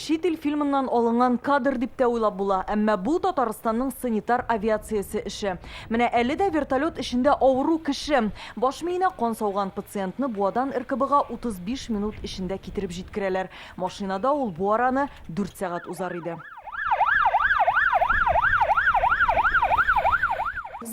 чит ил фильмыннан алынган кадр дип тә уйлап була, әмма бу Татарстанның санитар авиациясе эше. Менә әле дә вертолет эчендә авыру кеше. Баш миенә кан сауган пациентны Буадан РКБга 35 минут эчендә китереп җиткерәләр. Машинада ул бу араны дүрт сәгать узар иде.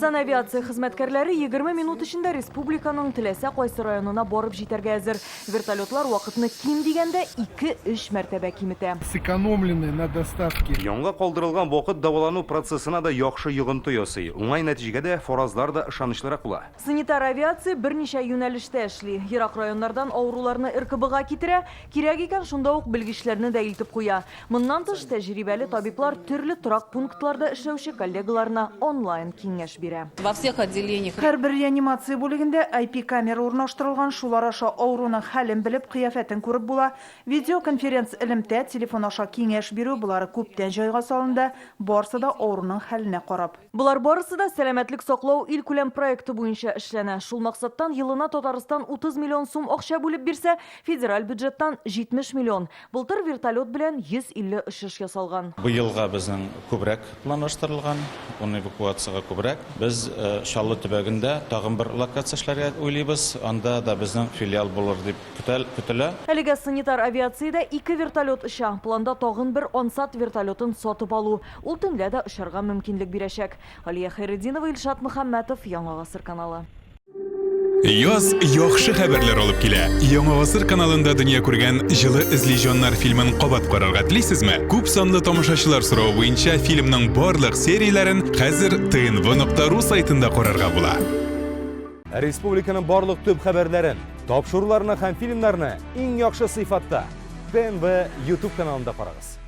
Санавиация хезмәткәрләре 20 минут эчендә республиканың теләсә кайсы районына барып җитәргә әзер. Вертолетлар вакытны ким дигәндә ике-өч мәртәбә киметә. Сэкономленное на доставке. Янга калдырылган вакыт дәвалану процессына да яхшы йогынты ясый. Уңай нәтиҗәгә дә фаразлар да ышанычлырак була. Санитар авиация берничә юнәлештә эшли. Ерак районнардан авыруларны РКБга китерә, кирәк икән, шунда ук белгечләрне дә илтеп куя. Моннан тыш, тәҗрибәле табиблар төрле торак пунктларда эшләүче коллегаларына онлайн киңәш бирә. Во всех отделениях. Һәрбер реанимация бүлегендә IP-камера урнаштырылган, шулар аша авыруның хәлен белеп, кыяфәтен күреп була. Видеоконференц-элемтә, телефон аша киңәш бирү, болары күптән җайга салынды, барсы да авыруның хәленә карап. Болар барысы да Сәламәтлек саклау илкүләм проекты буенча эшләнә. Шул максаттан елына Татарстан 30 миллион сум акча бүлеп бирсә, федераль бюджеттан 70 миллион. Былтыр вертолет белән 150 очыш ясалган. Быелга безнең күбрәк планлаштырылган, ун эвакуациягә күбрәк. Без Чаллы төбәгендә тагын бер локация эшләргә уйлыйбыз, анда да безнең филиал булыр дип көтелә. Әлегә санитар авиациядә ике вертолет оча. Планда тагын бер Ансат вертолетын сатып алу. Ул төнлә дә очарга мөмкинлек бирәчәк. Алия Хәйретдинова, Илшат Мөхәммәтов, Яңа Гасыр каналы. Яз яхшы хәбәрләр алып килә. Яңа Гасыр каналында дөнья күргән Җылы эзли җаннар фильмын кабат карарга телисезме? Күп санлы тамашачылар соравы буенча фильмның барлык серияләрен хәзер tnv.ru сайтында карарга була. Республиканың барлык төп хәбәрләрен, тапшыруларны һәм фильмнарны иң яхшы сыйфатта ТНВ YouTube каналында карагыз.